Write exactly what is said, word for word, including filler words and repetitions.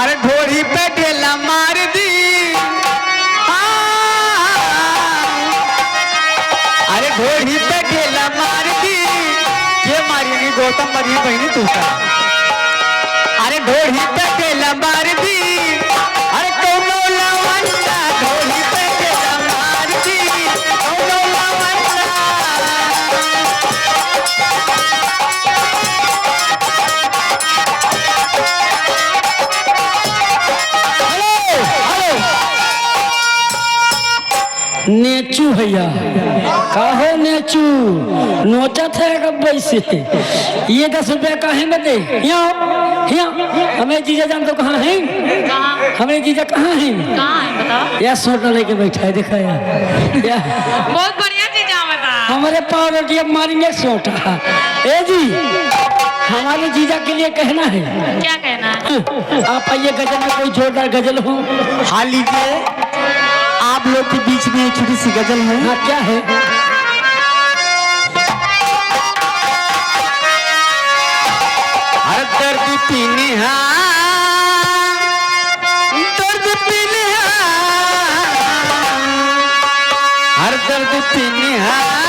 अरे ढोढ़ी पे ढेला मार दी। हाँ। अरे ढोढ़ी पे ढेला मार दी। ये मारी नहीं, गौतम मारी बहिनी तू का। अरे ढोढ़ी पे ढेला मार दी। अरे कौनो लवंडा ढोढ़ी पे ढेला मार दी। कौनो लवंडा। हेलो, हेलो। नेचू भैया, का हो नेचू, नोचत है गब्बै से। ये दस रुपया काहे में दे? हियाँ, हियाँ। हमें जीजा जान तो कहाँ हैं? कहाँ? हमें जीजा कहाँ हैं? कहाँ है बताओ? यार सोटा लेके बैठा है, देखा यार। यार। बहुत बढ़िया चीज आवत है। हमारे पाव रोटी अब मारेंगे सोटा। ए जी, हमारे जीजा के लिए कहना है। क्या कहना है? आप आइए, गजल में कोई जोरदार गजल हो। हाँ, लीजिए, आप लोग के बीच में एक छोटी सी गजल है। हाँ, क्या है? हर दर्द पीने, हाँ, दर्द पीने, हाँ, हर दर्द पीने, हाँ।